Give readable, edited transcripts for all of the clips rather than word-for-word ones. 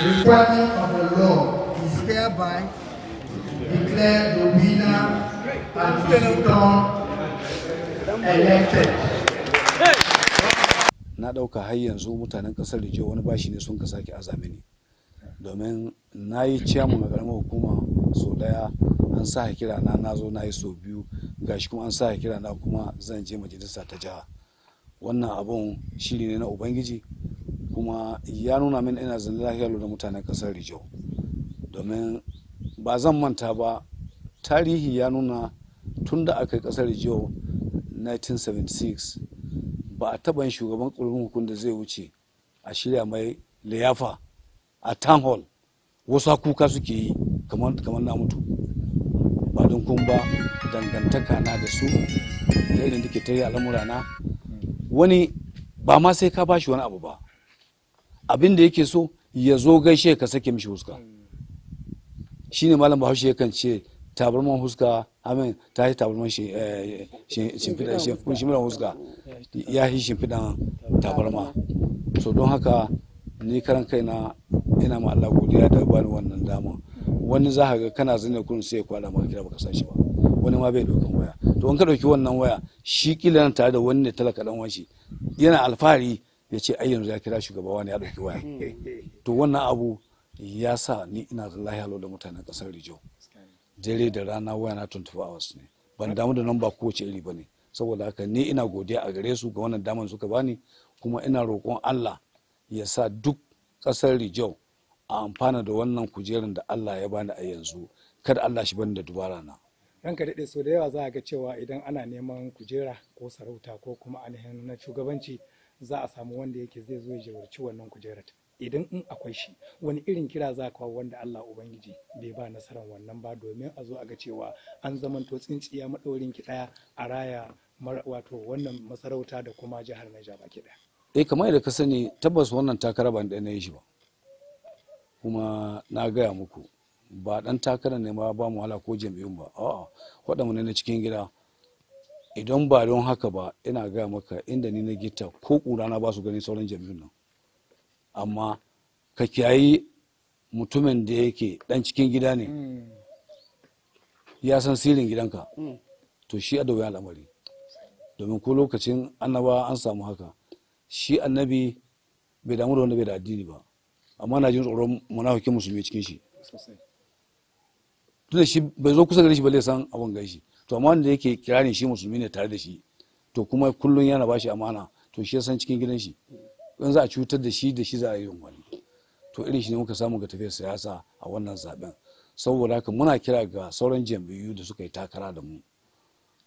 requirement of the law, is hereby declared the winner and is returned elected. Na ɗauka har yanzu mutanen ƙasar Rijau wani bashi ne sun ka sake azamini, domin na yi ciyaman a ƙaramar hukuma sau ɗaya, an sa kira na, na zo na yi sau biyu, gashi kuma an sa kira na kuma zan je majalisa ta jiha. Wannan abun shiri ne na Ubangiji, kuma ya nuna min ina zan lafiya da mutanen ƙasar Rijau, domin ba zan manta ba, tarihi ya nuna tun da aka yi ƙasar Rijau 1976 ba a taɓa yin shugaban ƙarfin hukun da zai wuce a shirya mai liyafa a town hall, wasu kuka suke yi kamar na mutu. Ba don kun ba dangantaka na da su da irin da ke ta yi al'amura na, wani ba ma sai ka bashi wani abu ba, abin da yake so ya zo gaishe ka, sake mishi huska. Shine Malam Bahaushe yakan ce tabarman huska amin ta yi tabarman shimfiɗan huska ya yi shimfiɗan tabarma. So don haka ni karan kaina ina ma Allah godiya da bani wannan dama. Wani za ka ga kana zane kurin sai ya kwada maka kira, baka san shi ba, wani ma bai ɗaukan waya. To in ka ɗauki wannan waya, shi kila nan tare da wani ne talaka dan wanshi, yana alfahari ya ce ai yanzu ya kira shugaba wani ya ɗauki waya. To wannan abu ya sa ni ina da lahiya da mutanen ƙasar Rijau. Dare da rana waya na 24 hours ne, ban damu da namba kowace iri ba ne. Saboda haka ni ina godiya a gare su ga wannan daman suka bani, kuma ina roƙon Allah ya sa duk ƙasar Rijau a amfana da wannan kujerar da Allah ya bani a yanzu. Kada Allah shi bani da dubara na. Ranka daɗe, so da yawa za a ga cewa idan ana neman kujera ko sarauta ko kuma ainihin na shugabanci, za a samu wanda yake zai zo ya jawarci wannan kujerar idan in akwai shi. Wani irin kira za ka wanda Allah Ubangiji bai ba nasarar wannan ba, domin a zo a ga cewa an zamanto tsintsiya maɗaurin ki ɗaya a raya wato wannan masarauta da kuma jihar Niger baki ɗaya? Eh, kamar yadda ka sani, tabbas wannan takara ban ɗaya na yi shi ba. Kuma na gaya muku, ba ɗan takarar ne ma ba mu wahala ko jam'iyyun ba, a'a, waɗanda ne na cikin gida. Idan ba don haka ba, ina gaya maka, inda ni na gita ko ƙura na ba su gani sauran jam'iyyun nan. Amma ka kiyayi mutumin da yake ɗan cikin gida ne, ya san sirrin gidanka, to shi a da wuyan al'amari. Domin ko lokacin annaba an samu haka. Shi annabi bai damu da wanda bai da addini ba, amma na jin tsoron munafikin musulmi cikin shi, tunda shi bai zo kusa gare shi ba zai san abin gaishe. To amma wanda yake kirarin shi musulmi ne tare da shi, to kuma kullum yana bashi amana, to shi ya san cikin gidan shi. In za a cutar da shi, da shi za a yi wani. To irin shi ne muka samu ga tafiyar siyasa a wannan zaben. Saboda haka muna kira ga sauran jam'iyyu da suka yi takara da mu,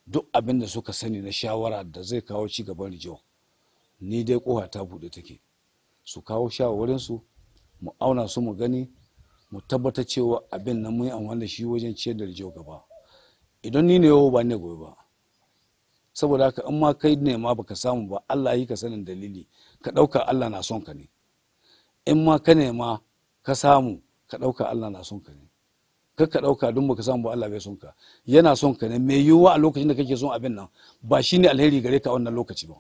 duk abin da suka sani na shawara da zai kawo ci gaban Rijau, ni dai kofa ta buɗe take, su kawo shawarwarinsu, mu auna su, mu gani, mu tabbatar cewa abin nan mun yi amfani da shi wajen ciyar da Rijau gaba. Idan ni ne yau, ba ne gobe ba. Saboda haka in ma kai ne ma baka samu ba, Allah yi ka sanin dalili, ka ɗauka Allah na son ka ne. In ma ka nema ka samu, ka ɗauka Allah na son ka ne. Kar ka ɗauka don baka samu ba Allah bai son ka. Yana son ka ne. Mai yiwuwa a lokacin da kake son abin nan ba shine alheri gare ka a wannan lokaci ba.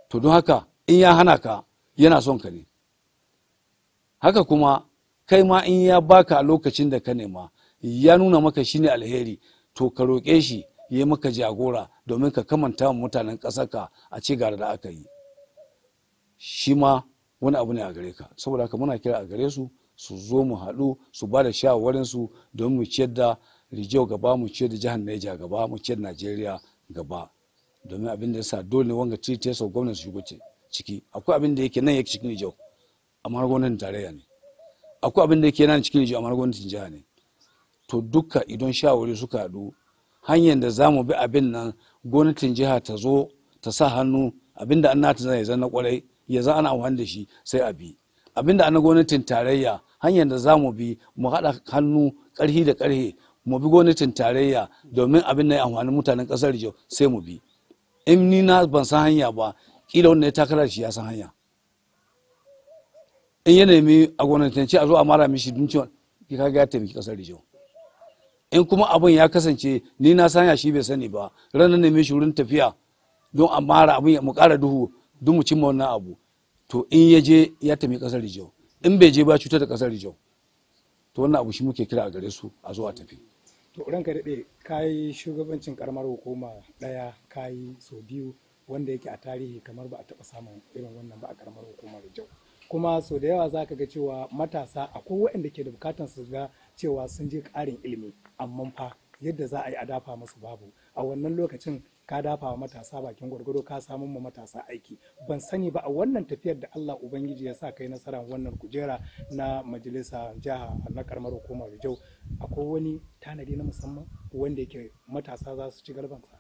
To don haka in ya hana ka, yana son ka ne. Haka kuma kai ma in ya baka a lokacin da ka nema, ya nuna maka shine alheri, to ka roƙe shi ya yi maka jagora domin ka kamanta wa mutanen ƙasarka a ci gara da aka yi. Shi ma wani abu ne a gare ka. Saboda haka muna kira a gare su, su zo mu haɗu, su ba da shawarwarinsu domin mu ciyar da Rijau gaba, mu ciyar da jihar Neja gaba, mu ciyar da Najeriya gaba. Domin abin da ya sa dole ne wanga three of gwamnati su shigo ciki, akwai abin da yake nan yake cikin Rijau amma gwamnatin tarayya ne, akwai abin da yake nan cikin Rijau amma gwamnatin jiha ne. To duka idan shawari suka haɗu, hanyar da za mu bi abin nan, gwamnatin jiha ta zo ta sa hannu, abin da an nata zai zan na kwarai, ya za ana amfani da shi, sai a bi. Abin da an na gwamnatin tarayya, hanyar da za mu bi mu haɗa hannu ƙarhi da ƙarhe mu bi gwamnatin tarayya domin abin da ya amfani mutanen ƙasar Rijau, sai mu bi. In ni na ban san hanya ba, kila wanda ya takarar shi ya san hanya. In ya nemi a gwamnatance a zo a mara mishi dun ciwon, kaga ya taimaki ƙasar Rijau. In kuma abin ya kasance ni na sanya, shi bai sani ba, ranar neme shi wurin tafiya don a mara abin, mu ƙara duhu don mu cimma wannan abu, to in ya je ya taimaki ƙasar Rijau. In bai je ba, cutar da kasar Rijau. To wannan abu shi muke kira a gare su, a zo a tafi. To ranka daɗe, ka yi shugabancin karamar hukuma ɗaya, ka yi sau biyu, wanda yake a tarihi kamar ba a taɓa samun irin wannan ba a karamar hukumar Rijau. Kuma sau da yawa za ka ga cewa matasa akwai waɗanda ke da bukatan su ga cewa sun je ƙarin ilimi, amma fa yadda za a yi a dafa musu babu. A wannan lokacin ka dafa wa matasa bakin gwargwado, ka samun ma matasa aiki. Ban sani ba, a wannan tafiyar da Allah Ubangiji ya sa kai nasarar wannan kujera na majalisa jiha na karamar hukumar Rijau, akwai wani tanadi na musamman wanda yake matasa za su ci galbansa?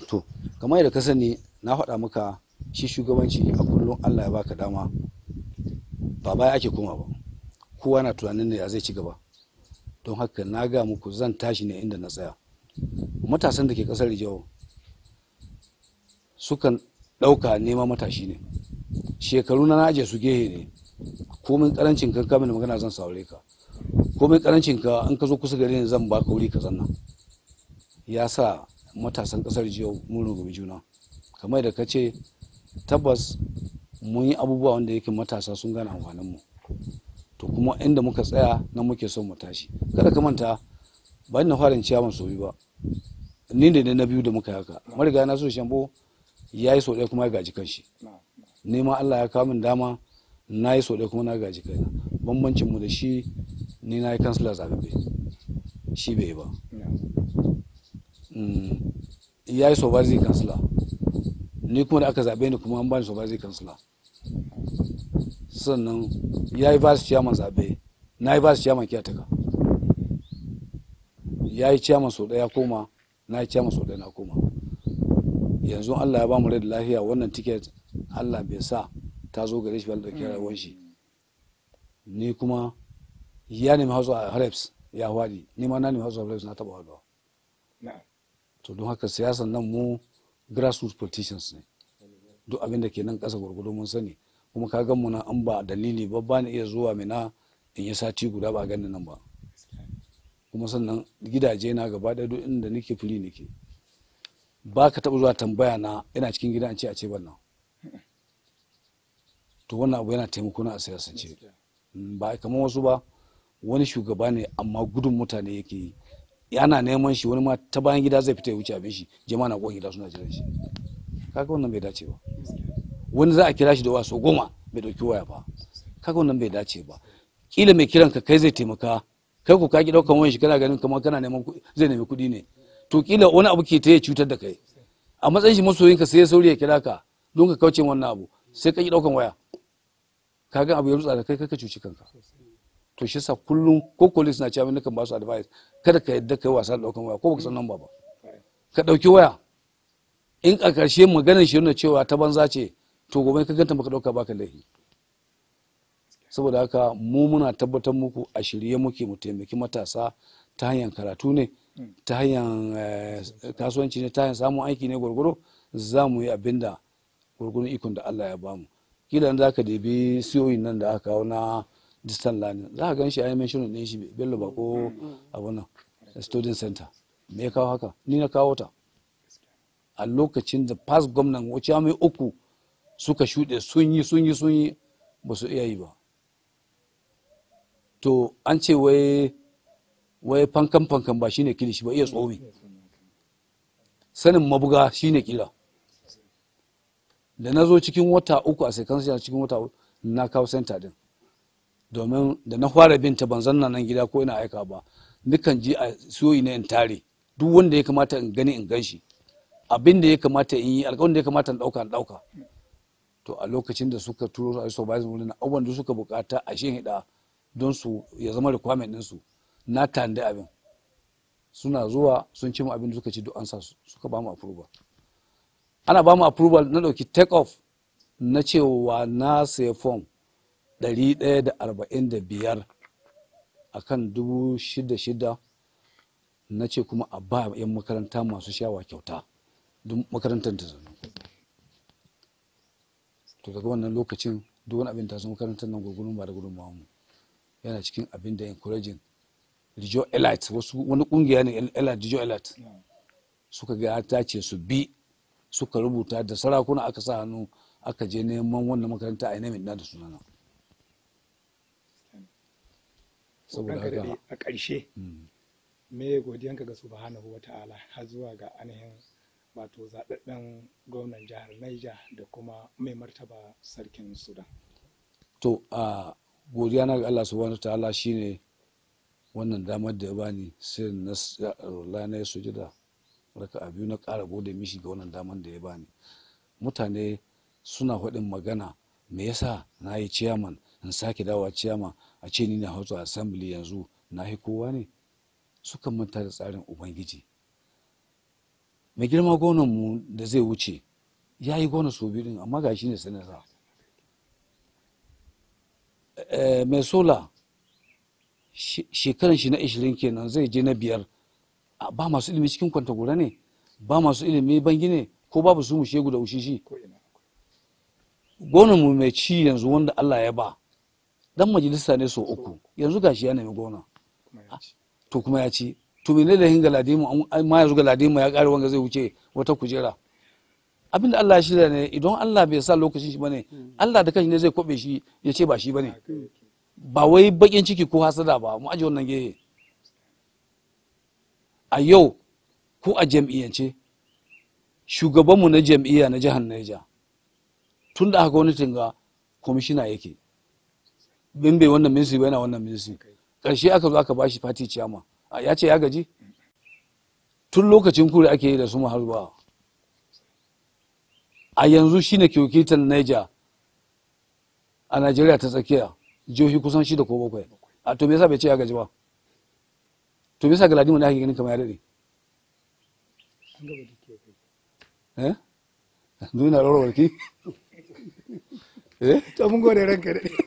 To, kamar yadda ka sani, na faɗa maka, shi shugabanci a kullum Allah ya baka dama, ba baya ake koma ba. Kowa na tunanin da ya zai ci gaba. Don haka na ga muku, zan tashi ne inda na tsaya. Matasan da ke kasar Rijau sukan ɗauka nema matashi ne. Shekaru na aje su gehe ne. Komai karancin kan kamin magana, zan saurare ka. Komai karancin ka, in ka zo kusa gare ni, zan baka wuri ka zanna. Ya sa matasan kasar Rijau mun rungumi juna. Kamar da ka ce, tabbas mun yi abubuwa wanda yake matasa sun gane amfanin mu. To kuma inda muka tsaya nan muke son mu tashi. Kada ka manta, ba ni na fara ciyaman sau biyu ba, ni ne na biyu da muka yi haka. Mariga na so Shambo ya yi sau ɗaya kuma ya gaji kanshi. Ni ma Allah ya kawo min dama, na yi sau ɗaya kuma na gaji kaina. Bambancin mu da shi, ni na yi kansila zaɓaɓɓe, shi bai yi ba. Ya yi supervisory kansila, ni kuma da aka zaɓe ni kuma an bani supervisory kansila. Sannan ya yi vice chairman zaɓe, na yi vice chairman caretaker. Ya yi chairman sau ɗaya koma, na yi chairman sau ɗaya na koma. Yanzu Allah ya ba mu rai da lafiya, wannan ticket Allah bai sa ta zo gare shi ba, da ɗauki rayuwar shi. Ni kuma ya nemi House of Reps ya hwadi, ni ma na nemi House of Reps, na taɓa haɗuwa. To don haka siyasan nan, mu grassroots politicians ne. Duk abin da ke nan ƙasa gwargwado mun sani. Kuma ka gan mu nan, an ba dalili ba, ba ni iya zuwa Mina in yi sati guda ba ganin nan ba. Kuma sannan gidaje na gaba ɗaya, duk inda nake fili nake. Ba ka taɓa zuwa tambaya na ina cikin gida an ce a ce ban nan. To wannan abu yana taimako na a siyasance. Ba kamar wasu ba, wani shugaba ne amma gudun mutane yake yi. Ana neman shi, wani ma ta bayan gida zai fita ya wuce abin shi, jama'a na kofar gida suna jiran shi. Kaga wannan bai dace ba. Wani za a kira shi da waya sau 10 bai dauki waya ba. Kaga wannan bai dace ba. Kila mai kiran ka kai zai taimaka, kai ko ka ki daukan wayan shi, kana ganin kamar kana neman zai nemi kuɗi ne. To kila wani abu ke ta ya cutar da kai. A matsayin shi masoyin ka, sai ya sauri ya kira ka don ka kauce wannan abu, sai ka ki daukan waya. Kaga abu ya rutsa da kai, kai ka cuci kanka. To shi yasa kullum ko police na cewa nakan ba su advice, kada ka yadda kai wasa da daukan waya ko baka san number ba. Ka dauki waya. In a ƙarshe maganar shi nuna cewa ta banza ce, to gobe ka ganta baka dauka, baka laifi. Saboda haka mu muna tabbatar muku, a shirye muke mu taimaki matasa, ta hanyar karatu ne, ta hanyar kasuwanci ne, ta hanyar samun aiki ne, gwargwaro za mu yi abin da gwargwaron ikon da Allah ya bamu. Kila za ka debi siyoyin nan da aka kawo na distant learning, za ka gan shi a yi mention din shi, Bello Bako, abu nan student center. Me ya kawo haka? Ni na kawo ta. A lokacin da past gwamnan wuce mai uku suka shuɗe, sun yi, sun yi, sun yi, ba su iya yi ba. To an ce wai wai fankan fankan ba shine kilishi ba, iya tsomi sanin mabuga shine kila. Da na zo, cikin wata 3 a sekansu, cikin wata na kawo center din. Domin da na fara bin ta, ban zanna nan gida ko ina aika ba, nukan je a siyoyi na in tare duk wanda ya kamata in gani in gan shi, abin da ya kamata in yi, alƙawarin da ya kamata in ɗauka, in ɗauka. To a lokacin da suka turo a supervising wurin, abubuwan da suka bukata a shin hida don su ya zama requirement ɗinsu, na tanda abin. Suna zuwa sun ci mu abin da suka ci, duk an sa su, suka ba mu approval. Ana ba mu approval, na ɗauki take off na cewa na saya form 145 a kan 6,600. Na ce kuma a ba 'yan makaranta masu shawa kyauta duk makarantar ta zanu. To daga wannan lokacin, duk wani abin ta zo makarantar nan gurgurun ba da gudunmawa mu. Yana cikin abin da encouraging Rijau Elite, wasu wani kungiya ne elite, Rijau Elite, suka ga ta ce su bi, suka rubuta da sarakuna, aka sa hannu, aka je neman wannan makaranta a nemin da sunana. Saboda Ranka haka daɗe, a ƙarshe me godiyanka ga subhanahu wa ta'ala har zuwa ga ainihin wato zaɓaɓɓen gwamnan jihar Niger da kuma mai martaba sarkin Sudan? To, a godiya na ga Allah subhanahu ta'ala shine wannan damar da ya bani, sai na rola na ya sujada raka biyu, na ƙara gode mishi ga wannan damar da ya bani. Mutane suna faɗin magana, me yasa na yi ciyaman in sake dawowa ciyaman, a ce ni na House of Assembly yanzu na yi kowa ne. Suka manta da tsarin Ubangiji. Mai girma gwamnan mu da zai wuce ya yi gwamna sau biyu din, amma ga shi ne sanata. Mai sola shekaran shi na 20 kenan, zai je na 5. Ba masu ilimi cikin Kwantagora ne, ba masu ilimi Bangi ne, ko babu su mu shegu da Ushishi? Ko ina. Gwamnan mu mai ci yanzu, wanda Allah ya ba, dan majalisa ne sau uku, yanzu gashi ya nemi gwamna. Kuma ya ci. To, kuma ya ci. To, mene da Galadimu ma yanzu? Galadimu ya kare, wanga zai wuce wata kujera. Abinda Allah ya shirya ne. Idan Allah bai sa lokacin shi bane, Allah da kanshi ne zai kwabe shi ya ce ba shi bane. Ba wai bakin ciki ko hasada ba, mu aje wannan gehe. A yau ko a jam'iyyance, shugabanmu na jam'iyya na jihar Niger, tun da aka gwamnatin ga kwamishina yake bin bai wannan ministry ba, yana wannan ministry, ƙarshe aka zo aka bashi party chairman. Ya ce ya gaji? Tun lokacin Kure ake yi da su har a yanzu shine ke wakiltar Niger a Najeriya ta tsakiya, jihohi kusan shida ko bakwai. A to, me yasa bai ce ya gaji ba? To, me yasa Galadima ne ake ganin kamar ya daɗe? An gaba da ke kai. Eh, nuna rawarki, eh. To, mun gode, ranka daɗe.